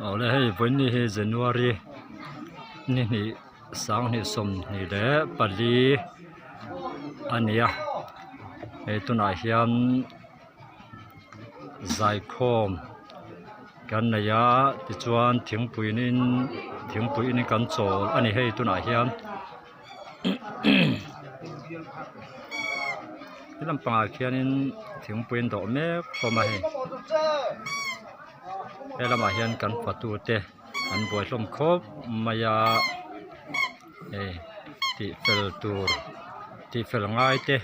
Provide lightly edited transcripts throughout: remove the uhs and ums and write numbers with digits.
Awle hei vawiin hi January ni hnih sanghnih 24 a ni a hei tunah hian zaikhawm kan nei a tichuan thingpui in thingpui in kan chawl a ni hei tunah hian. He lampangah khianin thingpui an dawh mek hlawm a hei he lamah hian kan fatu te an buai hlawm khawp mai a hei tih fel tur tih fel ngai te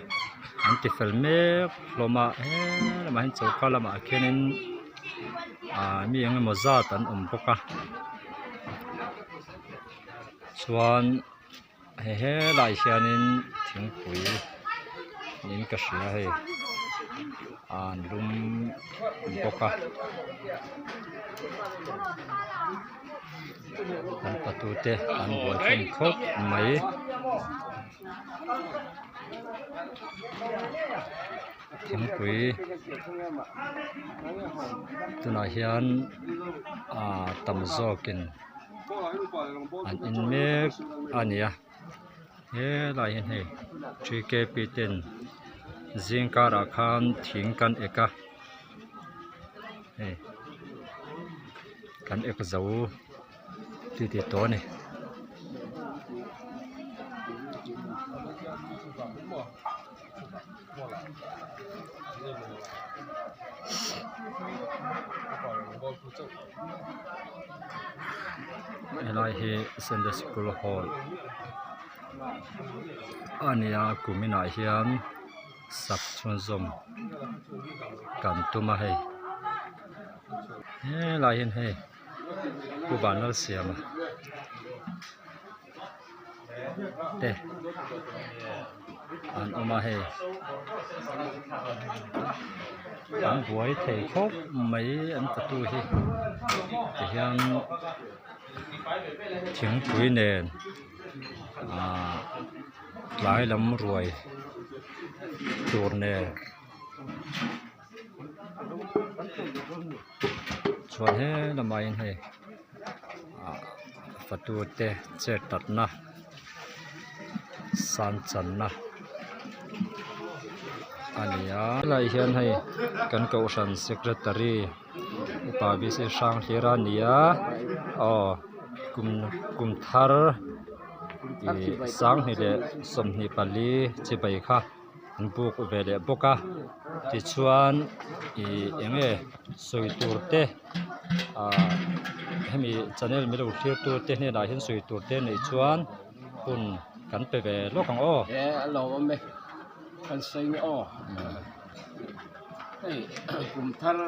an ti fel mek hlawm a he lamah hian choka lamah khianin ah mi eng emaw zat an awm bawk a chuan. He helaiah hianin thingpui niin ka hria hei an lum bawk a an patute an buai hlawm khawp mai. Thingpui tunah hian ah tam zawkin. An in mek a ni a helai hian hei three K P ten zing karah khan thing kan ek a hei kan ek zo ti tih tawh a ni. Helai hi sunday school hall a ni a kum inah hian sak chhunzawm kan tum a hei helai hian hei pu Vanlalsiama te an awm a hei an buai thei khawp mai an tattoo hi tihian thingpui nen ahh tlai lam ruai tur nen. Chuan he lamah hian hei ah fatu te chet tatna san channa a ni a helaiah hian hei kan kohhran secretary upa v c hrang hlir a ni a aw kum kum thar ih 2024 chibai kha. An buk ve leh bawk a tichuan ih eng nge sawi tur te ah hemi channel min lo thlir tu te hnenah hian sawi tur te neih chuan hun kan pe ve lawk ang aw. He a lo awm e kan sawi nge aw hei kum thar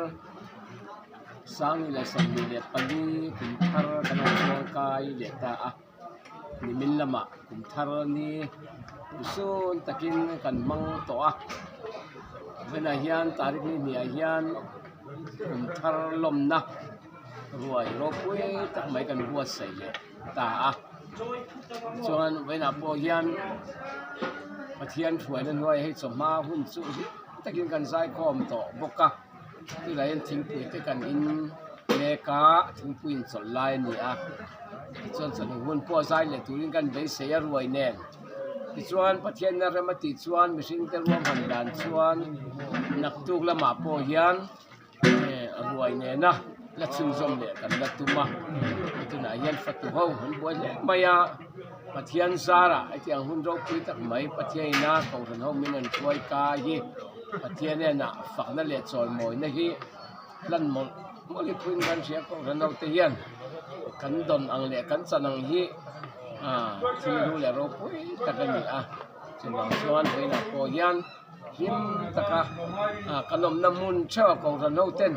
2024 kum thar kan rawn chuangkai leh ta a. Nimin lamah kum thar ni sun takin kan hmang tawh a, vawiinah hian tarik ni hniah hian kum thar lawmna ruai ropui tak mai kan buatsaih leh ta a, tichuan vawiinah pawh hian Pathian hruaina hnuaiah hei chawhma hun chu hlim takin kan zaikhawm tawh bawk a. Tunah hian thingpui te kan in mek a thingpui in chawlh lai a ni a tichuan chawhnu hun pawh zai leh turin kan beisei a ruai nen tichuan Pathian a rem a tih chuan mihring te ruahman dan chuan naktuk lamah pawh hian eh ruai nena la chhunzawm leh kan la tum a tunah hian fatu ho an buai hle mai a Pathian zarah hetiang hun ropui tak mai Pathian ina kohhran ho min rawn hruai kai hi. Pathian hnenah fakna leh chawimawina hi hlan mawlh mawlh hi phuin kan hria Kohhran ho te hian kan dawn ang leh kan chan ang hi ah thil hlu leh ropui tak a ni a chuvang chuan vawiinah pawh hian hlim taka ah kan awmna hmun theuh a Kohhran ho ten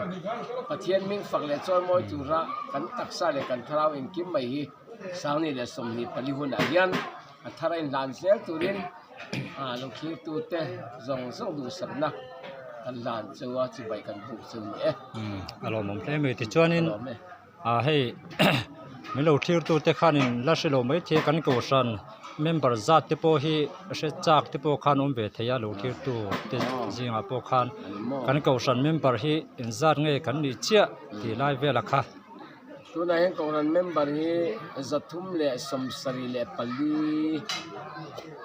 Pathian hming fak leh chawimawi tura kan taksa leh kan thlarau engkim mai hi 2024 hunah hian a thar a inhlan zel turin. Ah lo thlir tu te zawng zawng duhsakna kan hlan chu a chibai kan buk chu ni e. Umm a lawmawm hle mai tichuanin ah hei min lo thlir tu te khanin la hre lo maithei kan kohhran Member zat te pawh hi hre chak te pawh khan awm ve thei a lo thirtu te zingah pawh khan kan kohhran member hi engzat nge kan nih chiah tih lai vela kha. Tunah hian kohhran member hi 374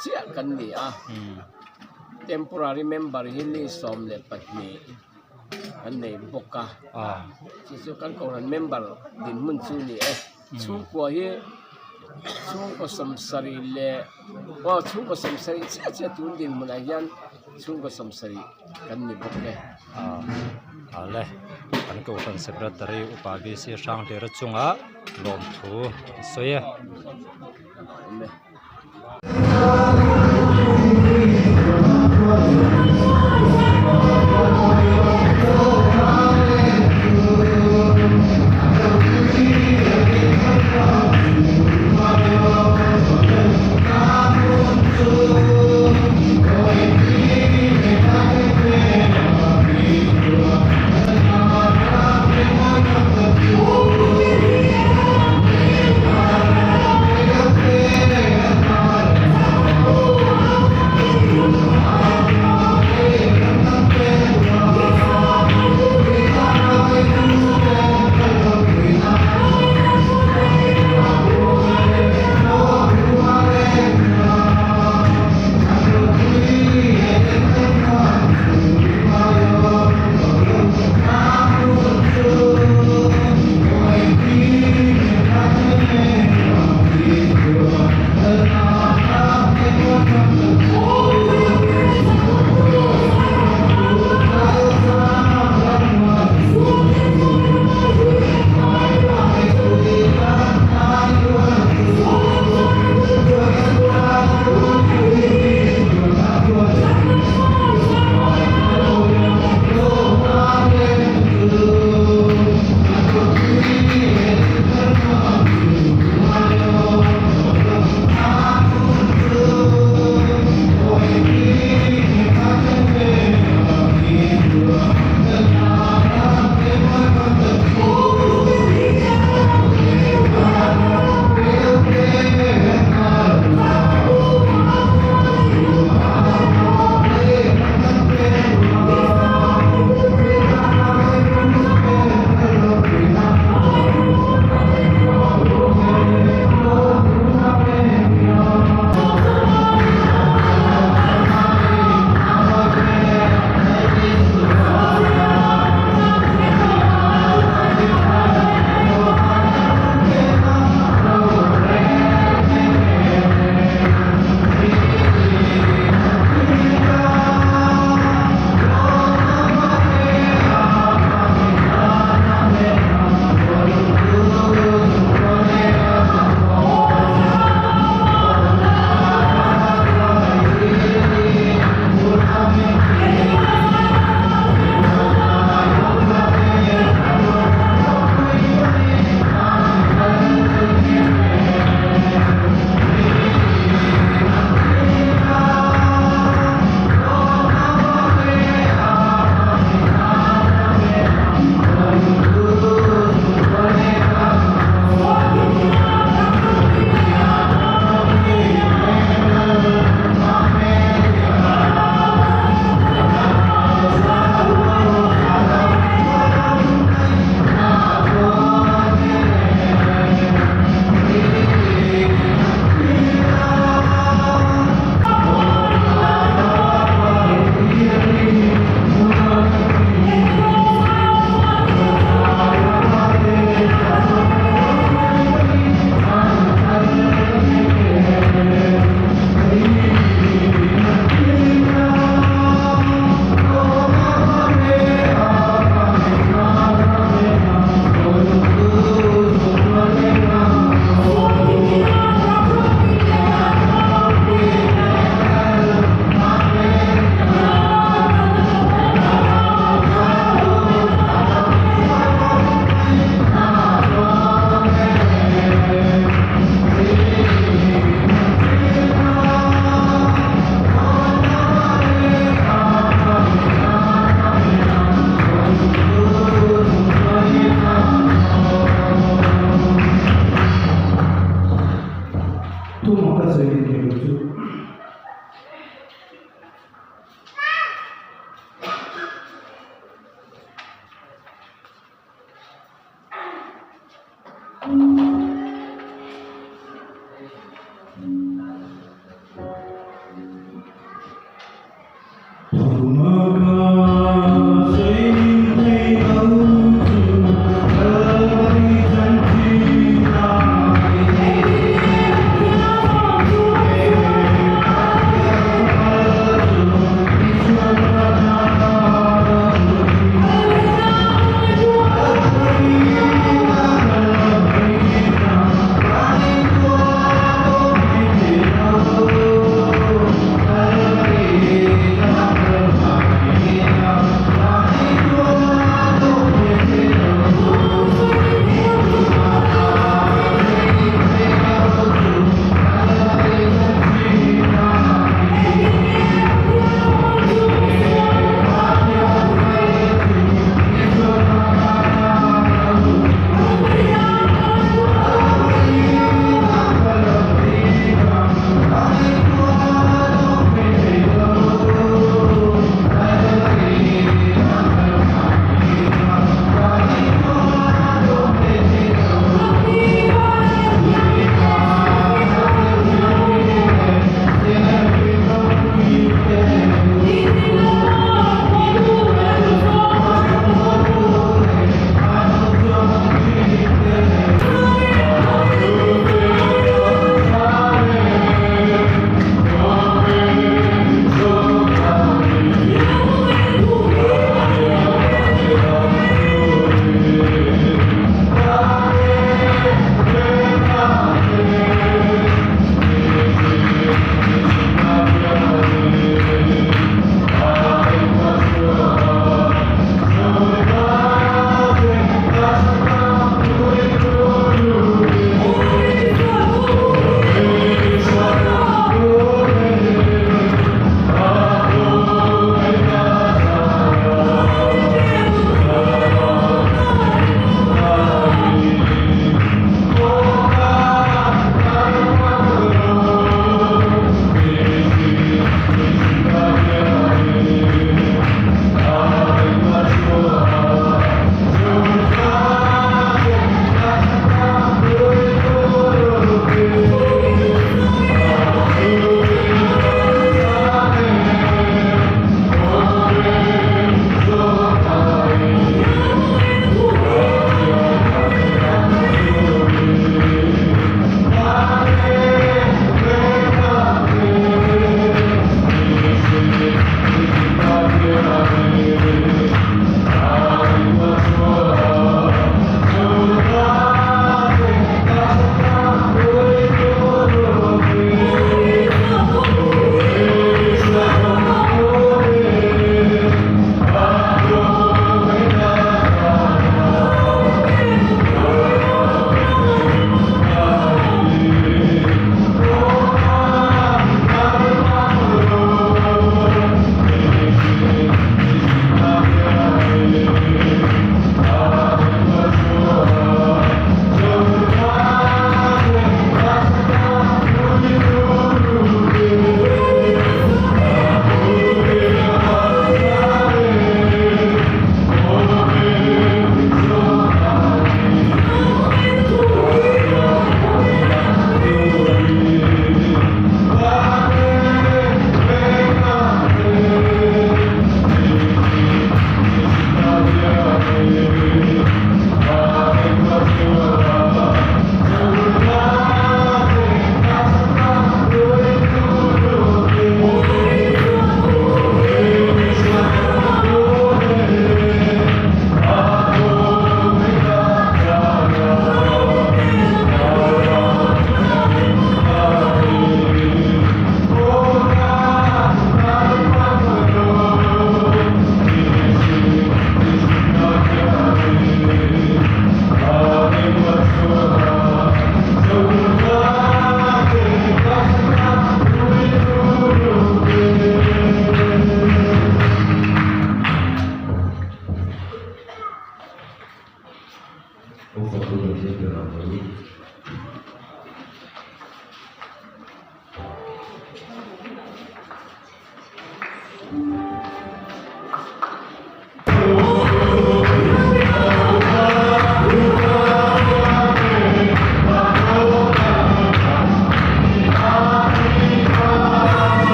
chiah kan ni a, temporary member hi ni 12 kan nei bawk a, chu chu kan kohhran member dinhmun chu a ni e. Chhungkua hi chhungkaw sawmsarih leh aw chhungkaw sawmsarih chiah chiah tun dinhmunah hian chhungkaw sawmsarih kan ni bawk e. Aw ale kan kohhran secretary upa B C Hranghlira chunga lawmthu a sawi e.